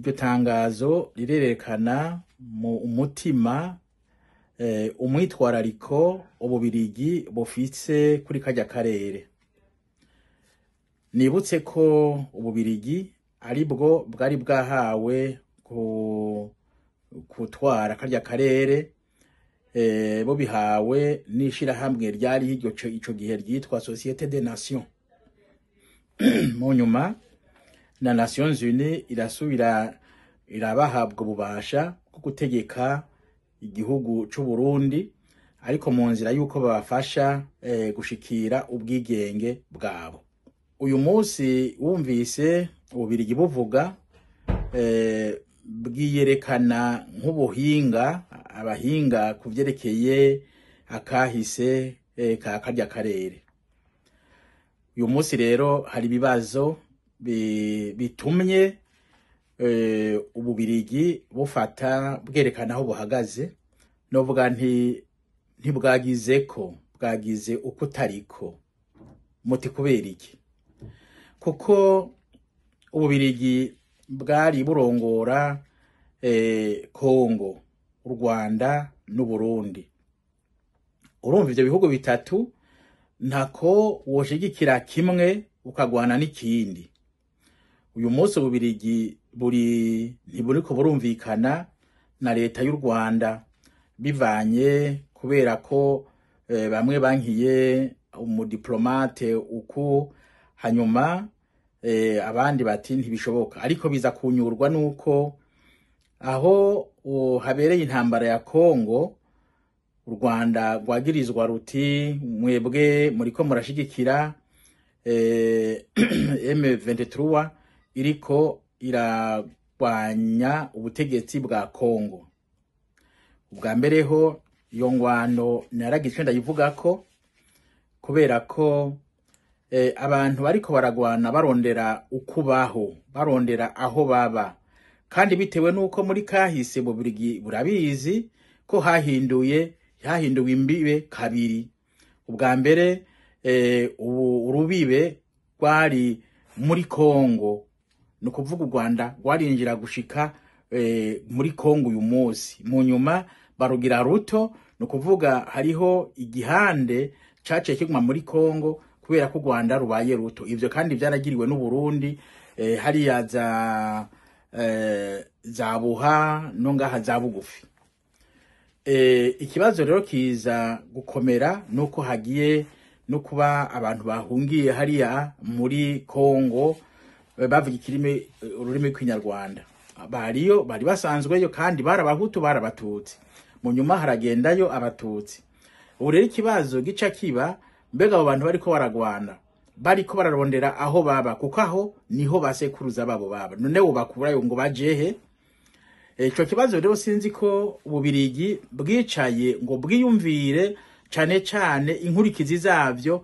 Iryo tangazo rirerekana mu umutima umwitwarariko Ububirigi bufise kuri karya karere. Nibutse ko Ububirigi aribwo bwari bwahawe gutwara karya karere, bubihawe n'ishirahamwe ryari iryo ico gihe ryitwa Société des Nations. Mu nyuma na Nations Unies irasubira irabahabwa ububasha bwo gutegeka igihugu c'u Burundi, ariko mu nzira y'uko babafasha gushikira ubwigenge bwabo. Uyu munsi wumvise Ububirigi buvuga, bwiyerekana nk'ubuhinga, abahinga ku vyerekeye akahise ka karya karere. Uyu munsi rero hari ibibazo bitumye Ububirigi bufata bwerekana aho buhagaze. Novuga nti ntibwagizeko, bwagize uko utariko. Muti kubera iki? Kuko Ububirigi bwari burongora Kongo, u Rwanda n'Uburundi. Urumva ivyo bihugu bitatu ntako woshigikira kimwe ukagwana n'ikindi. Uyu munsi Ububirigi buri ntiburiko burumvikana na leta y'u Rwanda, bivanye kubera ko bamwe bankiye umudiplomate uku, hanyuma abandi bati ntibishoboka. Ariko biza kunyurwa nuko aho habereye intambara ya Kongo, u Rwanda rwagirizwa ruti: "Mwebwe muriko murashigikira M23 iriko iragwanya ubutegetsi bwa Kongo." Ubwa mbere ho iyo ngwano naragize ico ndayivugako, kubera ko abantu bariko baragwana barondera ukubaho, barondera aho baba, kandi bitewe n'uko muri kahise Bubirigi burabizi ko hahinduwe imbibe kabiri. Ubwa mbere ubu urubibe rwari muri Kongo, ni ukuvuga u Rwanda rwarinjira gushika muri Kongo uyu munsi. Mu nyuma barugira ruto, ni ukuvuga hariho igihande caciye kiguma muri Kongo kubera ko u Rwanda rubaye ruto. Ivyo kandi vyaragiriwe n'u Burundi, hariya za Buha no ngaha za Bugufi. Ikibazo rero kiza gukomera nuko hagiye no kuba abantu bahungiye hariya muri Kongo, bavuga ururimi rw'Ikinyarwanda, bariyo bari basanzweyo kandi bari Abahutu, bari Abatutsi. Mu nyuma haragendayo Abatutsi. Ubu rero ikibazo gica kiba: mbega abo bantu bariko baragwana, bariko bararondera aho baba, kuko aho niho basekuruza babo baba, none wobakurayo ngo bajehe? Ico kibazo rero sinzi ko Ububirigi bwicaye ngo bwiyumvire cane cane inkurikizi zavyo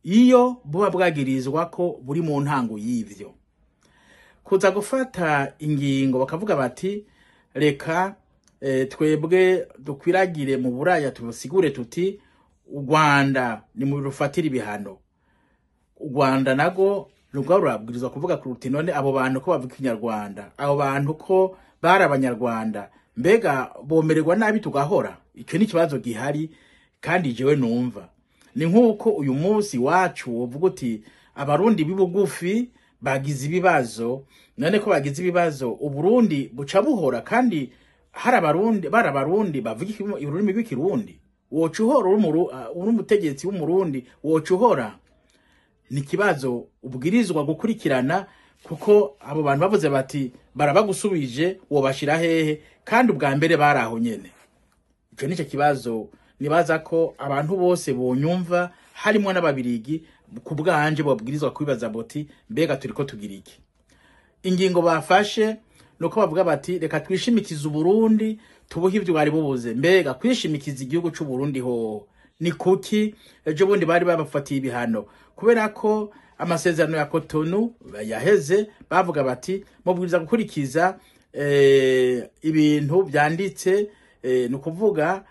iyo buba bwagirizwa ko buri mu ntango y'ivyo. Kuza gufata ingingo bakavuga bati: "Reka twebwe dukwiragire mu Buraya, tubasigure tuti u Rwanda ni mu rufatira ibihano." U Rwanda nago rugaba rurabwirizwa kuvuga kuruti: "None abo bantu ko bavuga Ikinyarwanda, abo bantu ko bari Abanyarwanda, mbega bomererwa nabi tugahora?" Ico ni ikibazo gihari. Kandi jewe numva ni nk'uko uyu munsi wacu wovuga uti Abarundi b'ibugufi bagize ibibazo. None ko bagize ibibazo, Uburundi buca buhora kandi hari Abarundi, bari Abarundi bavuga ururimi rw'Ikirundi? Woca uhora uri umutegetsi w'Umurundi, woca uhora? Ni ikibazo ubwirizwa gukurikirana, kuko abo bantu bavuze bati barabagusubije, wobashira hehe kandi ubwa mbere bari aho nyene? Ico nico kibazo nibaza ko abantu bose bonyumva, harimwo n'Ababirigi, ku bwanje babwirizwa kwibaza boti: "Mbega turiko tugira iki?" Ingingo bafashe nuko bavuga bati: "Reka twishimikize Uburundi, tubuhe ivyo bwari bubuze." Mbega kwishimikiza igihugu c'Uburundi hoho ni kuki? Ejo bundi bari babafatiye ibihano kubera ko amasezerano ya Cotonou yaheze, bavuga bati mubwiriza gukurikiza ibintu vyanditse, ni ukuvuga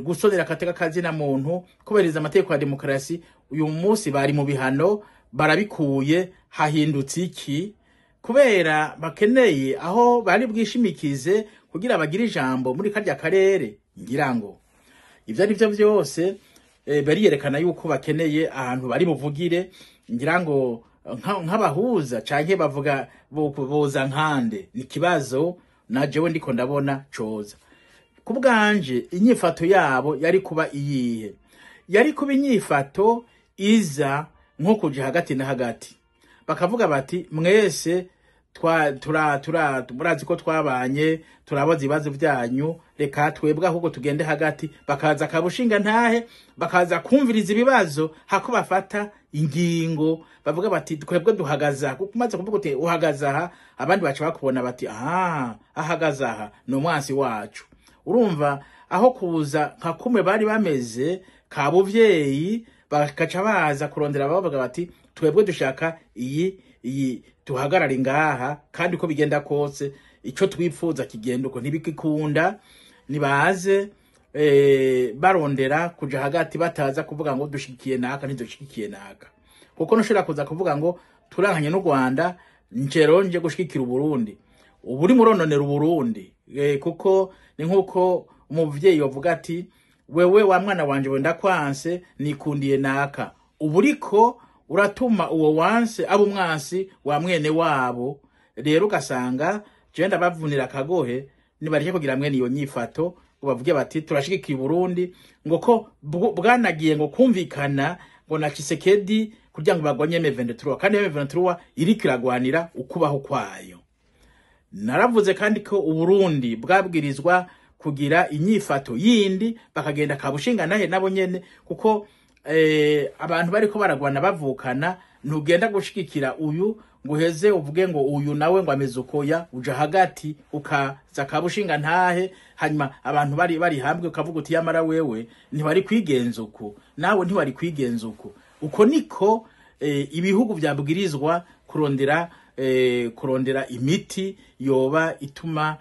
gusonera akateka kazina muntu, kubahiriza amategeko ya demokarasi. Uyu munsi bari mu bihano, barabikuye, hahindutse iki? Kubera bakeneye aho bari bwishimikize kugira bagire ijambo muri karya karere. Ngira ngo ivyo ari vyo vyose, bariyerekana yuko bakeneye ahantu bari buvugire. Ngira ngo nk'abahuza canke bavuga boza nkande, ni kibazo na jewe ndiko ndabona coza. Ku bwanje, inyifato yabo yari kuba iyihe? Yari kuba inyifato iza nko kuja hagati na hagati, bakavuga bati: "Mwese twa tura tura murazi ko twabanye, turabaza ibibazo vyanyu, reka twebwe ahubwo tugende hagati." Bakaza kabushinga ntahe, bakaza kumviriza ibibazo hako bafata ingingo, bavuga bati: "Twebwe duhagaze aha." Kuko umaze kuvuga uti uhagaze aha, abandi baca bakubona bati: "Aha ahagaze aha ni umwansi wacu." Urumva, aho kuza nka kumwe bari bameze kabuvyeyi, bakaca baza kurondera, bavuga bati: "Twebwe dushaka iyi iyi, tuhagarare ngaha, kandi uko bigenda kose ico twipfuza kigenda uko." Ntibikikunda, nibaze barondera kuja hagati, bataza kuvuga ngo dushigikiye naka, ntidushigikiye naka, kuko ntushobora kuza kuvuga ngo turankanye n'u Rwanda, njero nje gushigikira Uburundi, ubu uri murononera Uburundi, kuko ni nkuko umuvyeyi yavuga ati: "Wewe wa mwana wanje wenda kwanse, nikundiye naka." Ubu uriko uratuma uwo wanse aba umwansi wa mwene wabo. Rero ugasanga jewe ndabavunira akagohe, nibareke kugira mwene iyo nyifato ngo bavuge bati turashigikiye Uburundi, ngo ko bwanagiye ngo kumvikana ngo na Tshisekedi kugira ngo bagwanye M23, kandi M23 iriko iragwanira ukubaho kwayo. Naravuze kandi ko Uburundi bwabwirizwa kugira inyifato yindi, bakagenda kabushinga nahe nabo nyene, kuko abantu bariko baragwana bavukana, ntugenda gushigikira uyu ngo uheze uvuge ngo uyu nawe ngo ameze ukoya. Uja hagati, ukaza kabushinga ntahe, hanyuma abantu bari hamwe, ukavuga uti: "Yamara wewe ntiwari kwigenza uku, nawe ntiwari kwigenza uku." Uko niko ibihugu vyabwirizwa kurondera imiti yoba ituma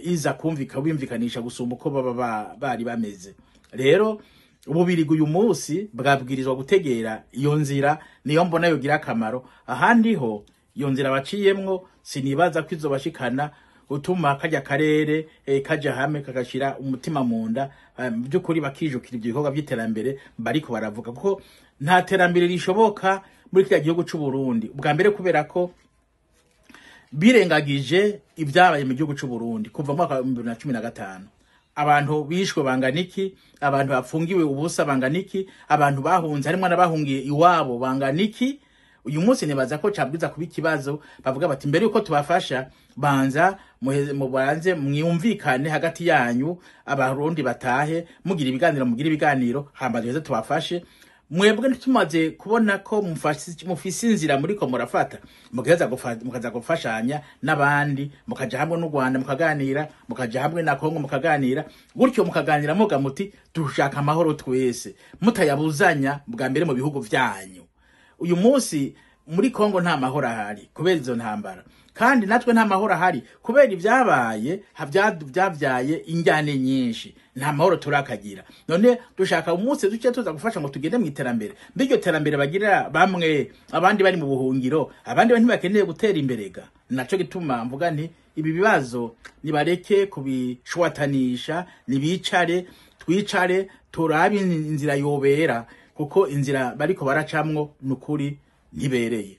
iza kumvika, bimvikanisha gusumba uko baba bari bameze. Rero Ububirigi uyu munsi bwabwirizwa gutegera iyo nzira, niyo mbona yogira akamaro. Ahandi ho iyo nzira baciyemwo sinibaza ko izobashikana gutuma kajya karere kaja hamwe, kagashira umutima mu nda, mu by'ukuri bakijukira ibyo bikorwa by'iterambere bariko baravuga, kuko nta terambere rishoboka muri kiriya gihugu c'u Burundi. Ubwa mbere, kubera ko birengagije ibyabaye mu gihugu c'u Burundi kuva mu mwaka wa 2015. Abantu bishwe bangana iki? Abantu bafungiwe ubusa bangana iki? Abantu bahunze, harimo n'abahungiye iwabo, bangana iki? Uyu munsi nibaza ko cabwiza kuba ikibazo, bavuga bati: "Mbere yuko tubafasha, banza mubanze mwumvikane hagati yanyu, Abarundi batahe, mugira ibiganiro, mugira ibiganiro, hamba duheze tubafashe." Mwebwe tumaze kubona ko mufise inzira muriko murafata, mugaheza mukaza gufashanya n'abandi, mukaja hamwe n'u Rwanda mukaganira, mukaja hamwe na Kongo mukaganira, gutyo mukaganira muga muti: "Dushaka amahoro twese," mutayabuzanya bwa mbere mu bihugu vyanyu. Uyu munsi muri Kongo nta mahoro ahari kubera izo ntambara, kandi natwe nta mahoro ahari kubera ibyabaye byabyaye injyane nyinshi. Nta mahoro turakagira. None dushaka umunsi duce tuza gufasha ngo tugende mu iterambere. Mbiryo terambere bagira bamwe, abandi bari mu buhungiro, abandi ntibakeneye gutera imbere ga? Naco gituma mvuga nti ibi bibazo nibareke kubishwatanisha, nibicare, twicare turabe inzira yobera, kuko inzira bariko baracamwo nukuri ntibereye.